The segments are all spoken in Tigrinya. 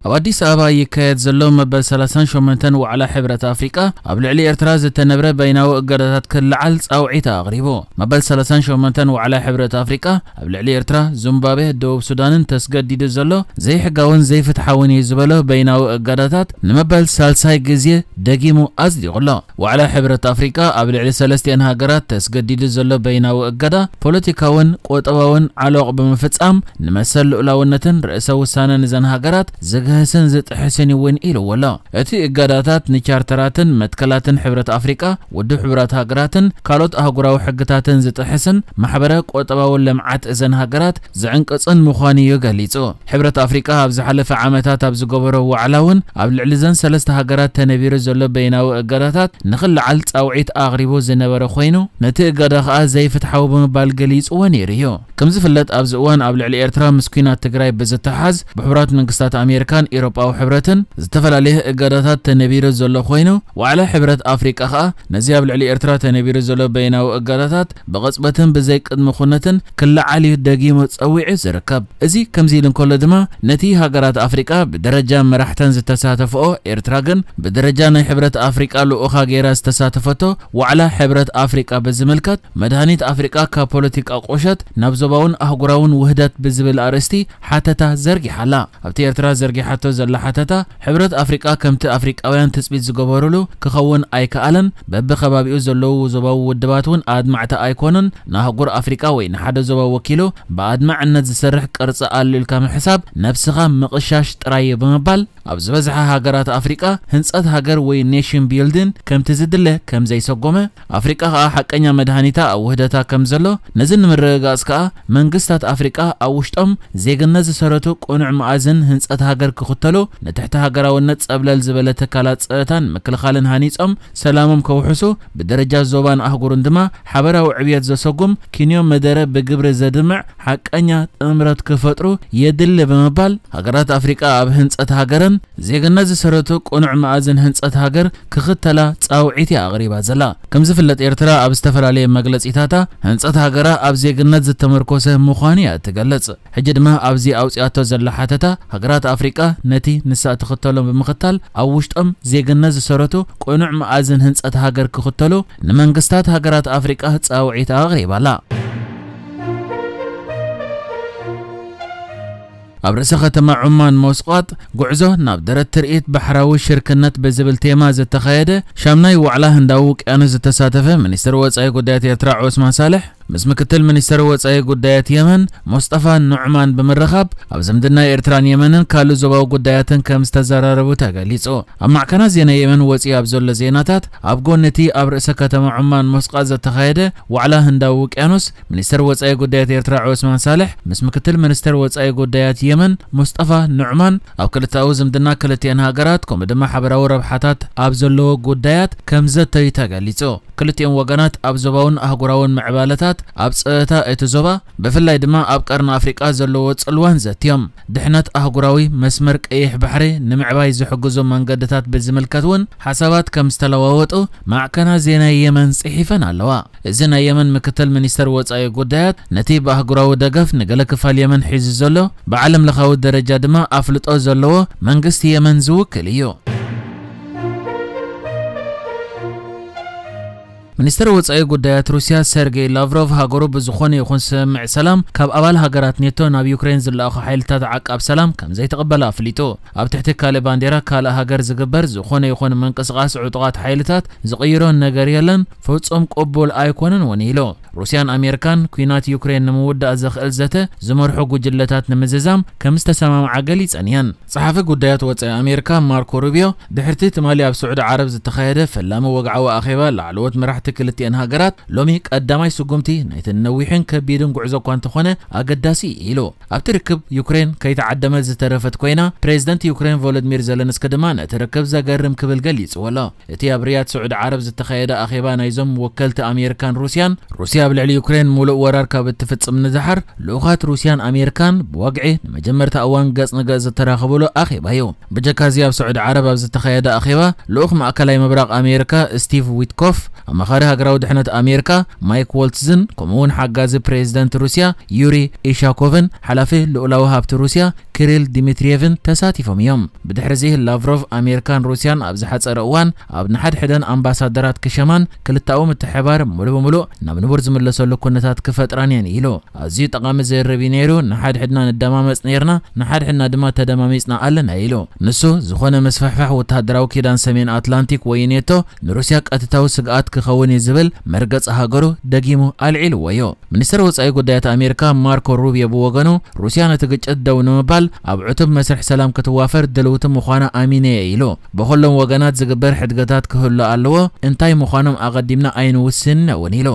ኣብ ኣዲስ ኣበባ ይካየድ ዘሎ መበል ሰላሳን ሸሞንተን ዋዕላ ሕብረት ኣፍሪቃ ኣብ ልዕሊ ኤርትራ ዝተነብረ በይናዊ እገዳታት ክለዓል ጻውዒት ኣቕሪቡ። መበል ሰላሳን ሸሞንተን ዋዕላ ሕብረት ኣፍሪቃ ኣብ ልዕሊ ኤርትራ፣ ዙምባቤ፣ ደቡብ ሱዳንን ተስገዲዱ ዘሎ ዘይሕጋውን ዘይፍትሓውን እዩ ዝበሎ በይናዊ እገዳታት ንመበል ሳልሳይ ግዜ ደጊሙ ኣጽዲቑ ኣሎ። ዋዕላ ሕብረት ኣፍሪቃ ኣብ ልዕሊ ሰለስቲአን ሃገራት ተስገዲዱ ዘሎ በይናዊ እገዳ ፖለቲካውን ቁጠባውን ዓሎቕ ብምፍጻም ንመሰል ልኡላውነትን ርእሰ ውሳነን እዘን ሃገራት ዝግህስን ዝጥሕስን እውን ኢልዎ ኣሎ። እቲ እገዳታት ንቻርተራትን መትከላትን ሕብረት ኣፍሪቃ፣ ውድብ ሕቡራት ሃገራትን ካልኦት ኣህጉራዊ ሕግታትን ዝጥሕስን ማሕበረ ቁጠባዊ ልምዓት እዘን ሃገራት ዝዕንቅጽን ምዃኑ እዩ ገሊጹ። ሕብረት ኣፍሪቃ ኣብ ዝሓለፈ ዓመታት ኣብ ዝገበሮ ዋዕላ እውን ኣብ ልዕሊ እዘን ሰለስተ ሃገራት ተነቢሩ ዘሎ በይናዊ እገዳታት ንኽለዓል ጻውዒት ኣቕሪቡ ዝነበረ ኮይኑ፣ ነቲ እገዳ ከኣ ዘይፍትሓዊ ብምባል ገሊጽዎ ነይሩ እዩ። ከም ዝፍለጥ፣ ኣብዚ እዋን ኣብ ልዕሊ ኤርትራ ምስ ኲናት ትግራይ ብዝተሓዝ ብሕቡራት መንግስታት ኣሜሪካን ኤውሮጳዊ ሕብረትን ዝተፈላለየ እገዳታት ተነቢሩ ዘሎ ኮይኑ፣ ዋዕላ ሕብረት ኣፍሪቃ ከኣ ነዚ ኣብ ልዕሊ ኤርትራ ተነቢሩ ዘሎ በይናዊ እገዳታት ብቕጽበትን ብዘይ ቅድመ ኩነትን ክለዓል እዩ ደጊሙ ጸዊዑ ዝርከብ። እዚ ከምዚ ኢሉ እንከሎ ድማ፣ ነቲ ሃገራት ኣፍሪቃ ብደረጃ መራሕተን ዝተሳተፈኦ፣ ኤርትራ ግን ብደረጃ ናይ ሕብረት ኣፍሪቃ ልኡኻ ገይራ ዝተሳተፈቶ ዋዕላ ሕብረት ኣፍሪቃ ብዝምልከት፣ መድሃኒት ኣፍሪቃ ካብ ፖለቲካ ቁሸት ናብ ዞባውን ኣህጉራውን ውህደት ብዝብል ኣርእስቲ ሓተታ ዘርጊሓ ኣላ። ኣብቲ ኤርትራ ዘርጊሓቶ ዘላ ሓተታ፣ ሕብረት ኣፍሪቃ ከምቲ ኣፍሪቃውያን ትጽቢት ዝገበሩሉ ክኸውን ኣይከኣለን፣ በብከባቢኡ ዘለዉ ዞባዊ ውድባት እውን ኣድማዕቲ ኣይኮኑን፣ ንኣህጉር ኣፍሪቃ ወይ ንሓደ ዞባ ወኪሉ ብኣድማዕነት ዝሰርሕ ቅርጺ ኣሎ ኢልካ ምሕሳብ ነብስኻ ምቕሻሽ ጥራይ እዩ ብምባል፣ ኣብ ዝበዝሓ ሃገራት ኣፍሪቃ ህንጸት ሃገር ወይ ኔሽን ቢልዲን ከምቲ ዝድለ ከም ዘይሰጎመ፣ ኣፍሪቃ ከኣ ሓቀኛ መድሃኒታ ኣብ ውህደታ ከም ዘሎ፣ ነዚ ንምርግጋጽ ከኣ መንግስታት ኣፍሪቃ ኣብ ውሽጦም ዜግነት ዝሰረቱ ቅኑዕ መኣዝን ህንጸት ሃገር ክኽተሉ፣ ንትሕቲ ሃገራውነት ጸብለል ዝበለ ትካላት ጸጥታን ምክልኻልን ሃኒጾም ሰላሞም ከውሕሱ፣ ብደረጃ ዞባን ኣህጉርን ድማ ሓበራዊ ዕብየት ዘሰጉም ኪንዮ መደረ ብግብሪ ዘድምዕ ሓቀኛ ጥምረት ክፈጥሩ የድሊ ብምባል፣ ሃገራት ኣፍሪቃ ኣብ ህንጸት ሃገረን ዜግነት ዝሰረቱ ቅኑዕ መኣዝን ህንጸት ሃገር ክኽተላ ጻውዒት እያ ኣቕሪባ ዘላ። ከም ዝፍለጥ፣ ኤርትራ ኣብ ዝተፈላለየ መግለጺታታ ህንጸት ሃገራ ኣብ ዜግነት ዝተመርኮሰ ምዃኑ እያ እትገልጽ። ሕጂ ድማ ኣብዚ ኣውጺኣቶ ዘላ ሓተታ፣ ሃገራት ኣፍሪቃ ነቲ ንሳ እትኽተሎ ብምኽታል ኣብ ውሽጦም ዜግነት ዝሰረቱ ቅኑዕ መኣዝን ህንጸት ሃገር ክኽተሉ ንመንግስታት ሃገራት ኣፍሪቃ ጻውዒት ኣቕሪባ ኣላ። ኣብ ርእሰ ከተማ ዑማን ሞስቋጥ ጉዕዞ ናብ ደረት ትርኢት ባሕራዊ ሽርክነት ብዝብል ቴማ ዝተኻየደ ሻምናይ ዋዕላ ህንዳዊ ውቅያኖስ ዝተሳተፈ ሚኒስትር ወጻኢ ጉዳያት ኤርትራ ዑስማን ሳልሕ ምስ ምክትል ሚኒስትር ወጻኢ ጉዳያት የመን ሙስጠፋ ኑዕማን ብምርኻብ ኣብ ዝምድና ኤርትራን የመንን ካልእ ዞባዊ ጉዳያትን ከም ዝተዘራረቡ ተገሊጹ። ኣብ ማዕከናት ዜና የመን ወጺኡ ኣብ ዘሎ ዜናታት ኣብ ጎኒ እቲ ኣብ ርእሰ ከተማ ዑማን ሞስቋጥ ዝተኻየደ ዋዕላ ህንዳዊ ውቅያኖስ ሚኒስተር ወጻኢ ጉዳያት ኤርትራ ዑስማን ሳልሕ ምስ ምክትል ሚኒስተር ወጻኢ ጉዳያት የመን ሙስጠፋ ኑዕማን ኣብ ክልተኣዊ ዝምድና ክልቲአን ሃገራት ከምኡ ድማ ሓበራዊ ረብሓታት ኣብ ዘለዎ ጉዳያት ከም ዘተዩ ተገሊጹ። ክልቲኦም ወገናት ኣብ ዞባውን ኣህጉራውን ምዕባለታት፣ ኣብ ጸጥታ እቲ ዞባ፣ ብፍላይ ድማ ኣብ ቀርኒ ኣፍሪቃ ዘለዎ ጽልዋን ዘትዮም። ድሕነት ኣህጉራዊ መስመር ቀይሕ ባሕሪ ንምዕባይ ዝሕግዙ መንገድታት ብዝምልከት እውን ሓሳባት ከም ዝተለዋወጡ ማዕከናት ዜና የመን ጽሒፈን ኣለዋ። እዚ ናይ የመን ምክትል ሚኒስተር ወጻኢ ጉዳያት ነቲ ብኣህጉራዊ ደገፍ ንገለ ክፋል የመን ሒዙ ዘሎ፣ ብዓለም ለኻዊ ደረጃ ድማ ኣፍልጦ ዘለዎ መንግስቲ የመን ዝውክል እዩ። ሚኒስተር ወጻኢ ጉዳያት ሩስያ ሰርጌይ ላቭሮቭ ሃገሩ ብዝኾነ ይኹን ስምምዕ ሰላም ካብ ኣባል ሃገራት ኔቶ ናብ ዩክሬን ዝለኣኹ ሓይልታት ዓቃብ ሰላም ከም ዘይተቐበለ ኣፍሊጡ። ኣብ ትሕቲ ካልእ ባንዴራ ካልእ ሃገር ዝግበር ዝኾነ ይኹን ምንቅስቓስ ዕጡቓት ሓይልታት ዝቕይሮ ነገር የለን፣ ፍጹም ቅቡል ኣይኮነን እውን ኢሉ። ሩስያን ኣሜሪካን ኲናት ዩክሬን ንምውዳእ ዘኽእል ዘተ ዝመርሑ ጉጅለታት ንምዝዛም ከም ዝተሰማምዓ ገሊጸን እየን። ጸሓፊ ጉዳያት ወጻኢ ኣሜሪካ ማርኮ ሩቢዮ ድሕርቲ ትማሊ ኣብ ስዑዲ ዓረብ ዝተኻየደ ፈላሚ ወግዓዊ ኣኼባ ላዕለዎት መራሕቲ ክልቲአን ሃገራት ሎሚ ቀዳማይ ስጉምቲ ናይቲ ነዊሕን ከቢድን ጉዕዞ እኳ እንተኾነ ኣገዳሲ ኢሉ። ኣብቲ ርክብ ዩክሬን ከይተዓደመት ዝተረፈት ኮይና ፕሬዚደንት ዩክሬን ቮሎዲሚር ዘለንስኪ ድማ ነቲ ርክብ ዘገርም ክብል ገሊጽዎ ኣሎ። እቲ ኣብ ሪያድ ስዑዲ ዓረብ ዝተኻየደ ኣኼባ ናይዞም ወከልቲ ኣሜሪካን ሩስያን ሩስያ ኣብ ልዕሊ ዩክሬን ሙሉእ ወራር ካብ እትፍጽም ንዝሓር፣ ልኡኻት ሩስያን ኣሜሪካን ብወግዒ ንመጀመርታ እዋን ገጽ ንገጽ ዝተራኸብሉ ኣኼባ እዩ። ብጀካ እዚ፣ ኣብ ስዑዲ ዓረብ ኣብ ዝተኻየደ ኣኼባ፣ ልኡኽ ማእከላይ ምብራቕ ኣሜሪካ ስቲቭ ዊትኮፍ፣ ኣማኻሪ ሃገራዊ ድሕነት ኣሜሪካ ማይክ ዎልትዝን፣ ከምኡ እውን ሓጋዚ ፕሬዚደንት ሩስያ ዩሪ ኢሻኮቭን፣ ሓላፊ ልኡላዊ ሃብቲ ሩስያ ኪሪል ዲሚትሪየቭን ተሳቲፎም እዮም። ብድሕሪ እዚ፣ ላቭሮቭ ኣሜሪካን ሩስያን ኣብ ዝሓጸረ እዋን ኣብ ንሓድሕደን ኣምባሳደራት ክሸማን ክልተኣዊ ምትሕባር ሙሉእ ብምሉእ ናብ ንቡር ዝምለሰሉ ኩነታት ክፈጥራን እየን ኢሉ። ኣዝዩ ጠቓሚ ዝርርብ እዩ ነይሩ። ንሓድሕድና ንደማመጽ ነይርና፣ ንሓድሕድና ድማ ተደማሚጽና ኣለና ኢሉ። ንሱ፣ ዝኾነ ምስፍሕፋሕ ወተሃደራዊ ኪዳን ሰሜን ኣትላንቲክ ወይ ኔቶ ንሩስያ ቀጥታዊ ስግኣት ክኸውን እዩ ዝብል መርገጺ ሃገሩ ደጊሙ ኣልዒልዎ እዩ። ሚኒስትር ወጻኢ ጉዳያት ኣሜሪካ ማርኮ ሩቢዮ ብወገኑ፣ ሩስያ ነቲ ግጭት ደው ንምባል ኣብ ዕቱብ መስርሕ ሰላም ክትዋፈር ድልውቲ ምዃና ኣሚነ እየ ኢሉ። ብኹሎም ወገናት ዝግበር ሕድገታት ክህሉ ኣለዎ፣ እንታይ ምዃኖም ኣቐዲምና ኣይንውስንን እውን ኢሉ።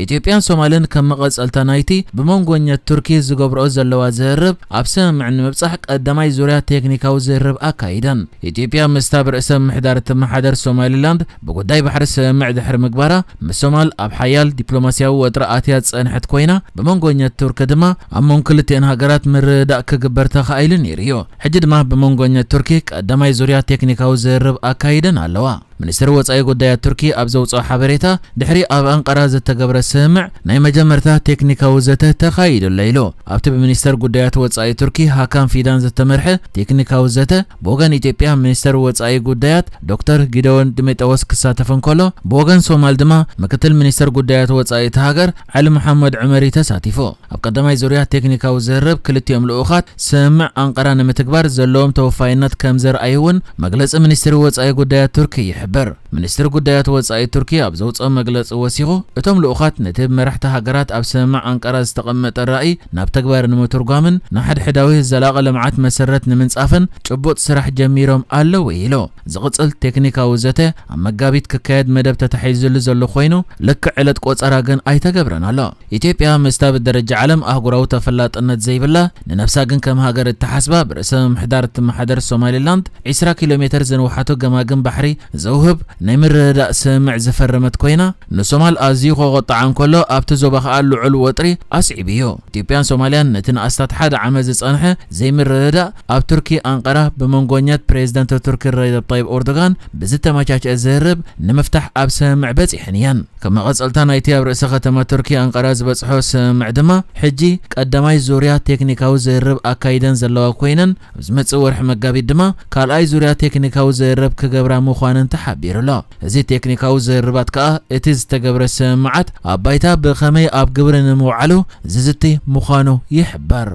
ኢትዮጵያን ሶማልን ከም መቐጸልታ ናይቲ ብመንጎኛ ቱርኪ ዝገብርኦ ዘለዋ ዝርርብ ኣብ ስምምዕ ንምብጻሕ ቀዳማይ ዙርያ ቴክኒካዊ ዝርርብ ኣካይደን። ኢትዮጵያ ምስታ ብርእሰ ምምሕዳር እትመሓደር ሶማሊላንድ ብጉዳይ ባሕሪ ስምምዕ ድሕሪ ምግባራ፣ ምስ ሶማል ኣብ ሓያል ዲፕሎማስያዊ ወጥሪ ኣትያ ዝጸንሐት ኮይና፣ ብመንጎኛ ቱርኪ ድማ ኣብ መንጎ ክልቲአን ሃገራት ምርድዳእ ክግበር ተኻኢሉ ነይሩ እዩ። ሕጂ ድማ ብመንጎኛ ቱርኪ ቀዳማይ ዙርያ ቴክኒካዊ ዝርርብ ኣካይደን ኣለዋ። ሚኒስትሪ ወጻኢ ጉዳያት ቱርኪ ኣብ ዘውጽኦ ሓበሬታ፣ ድሕሪ ኣብ ኣንቀራ ዝተገብረ ስምምዕ ናይ መጀመርታ ቴክኒካዊ ዘተ ተኻይዱ ኣሎ ኢሉ። ኣብቲ ብሚኒስተር ጉዳያት ወጻኢ ቱርኪ ሃካን ፊዳን ዝተመርሐ ቴክኒካዊ ዘተ፣ ብወገን ኢትዮጵያ ሚኒስተር ወጻኢ ጉዳያት ዶክተር ጊደዎን ዲሜጠዎስ ክሳተፍ እንከሎ፣ ብወገን ሶማል ድማ ምክትል ሚኒስተር ጉዳያት ወጻኢ እቲ ሃገር ዓሊ መሓመድ ዑመር እዩ ተሳቲፉ። ኣብ ቀዳማይ ዙርያ ቴክኒካዊ ዝርርብ ክልቲኦም ልኡኻት ስምምዕ ኣንቀራ ንምትግባር ዘለዎም ተወፋይነት ከም ዘርኣዩ እውን መግለጺ ሚኒስትሪ ወጻኢ ጉዳያት ቱርኪ ይሕብር። ሚኒስትሪ ጉዳያት ወጻኢ ቱርኪ ኣብ ዘውጽኦ መግለጺ ወሲኹ፣ እቶም ልኡኻት ነቲ ብመራሕቲ ሃገራት ኣብ ስምምዕ ኣንቀራ ዝተቐመጠ ራእይ ናብ ተግባር ንምትርጓምን ንሓድሕዳዊ ዘላቒ ልምዓት መሰረት ንምንጻፍን ጭቡጥ ስራሕ ጀሚሮም ኣለዉ ኢሉ። ዝቕጽል ቴክኒካዊ ዘተ ኣብ መጋቢት ክካየድ መደብ ተታሒዙሉ ዘሎ ኮይኑ፣ ልክዕ ዕለት ቆጸራ ግን ኣይተገብረን ኣሎ። ኢትዮጵያ ምስታ ብደረጃ ዓለም ኣህጉራዊ ተፈላጥነት ዘይብላ፣ ንነብሳ ግን ከም ሃገር እተሓስባ ብርእሰ ምምሕዳር እትመሓደር ሶማሊላንድ፣ ዒስራ ኪሎ ሜተር ዝንውሓቱ ገማግም ባሕሪ ዘውህብ ናይ ምርድዳእ ስምምዕ ዝፈረመት ኮይና፣ ንሶማል ኣዝዩ ከቆጥዓ እንከሎ፣ ኣብቲ ዞባ ከኣ ልዑል ወጥሪ ኣስዒቡ እዩ። ኢትዮጵያን ሶማልያን ነቲ ንኣስታት ሓደ ዓመት ዝጸንሐ ዘይምርድዳእ ኣብ ቱርኪ ኣንቀራ ብመንጎኛት ፕሬዚደንት ቱርኪ ረጀብ ጣይብ ኤርዶጋን ብዝተመቻቸአ ዝርርብ ንምፍታሕ ኣብ ስምምዕ በጺሐን እየን። ከም መቐጸልታ ናይቲ ኣብ ርእሰ ከተማ ቱርኪ ኣንቀራ ዝበጽሖ ስምምዕ ድማ፣ ሕጂ ቀዳማይ ዙርያ ቴክኒካዊ ዝርርብ ኣካይደን ዘለዋ ኮይነን፣ ኣብ ዝመጽእ ወርሒ መጋቢት ድማ ካልኣይ ዙርያ ቴክኒካዊ ዝርርብ ክገብራ ምዃነን ተሓቢሩ ኣሎ። እዚ ቴክኒካዊ ዝርርባት ከኣ እቲ ዝተገብረ ስምምዓት ኣብ ባይታ ብኸመይ ኣብ ግብሪ ንምውዓሉ ዝዝቲ ምዃኑ ይሕበር።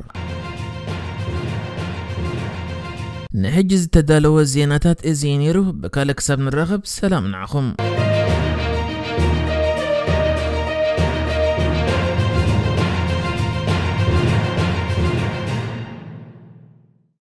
ንሕጂ ዝተዳለወ ዜናታት እዚ እዩ ነይሩ። ብካልእ ክሳብ ንራኸብ ሰላም ንዓኹም።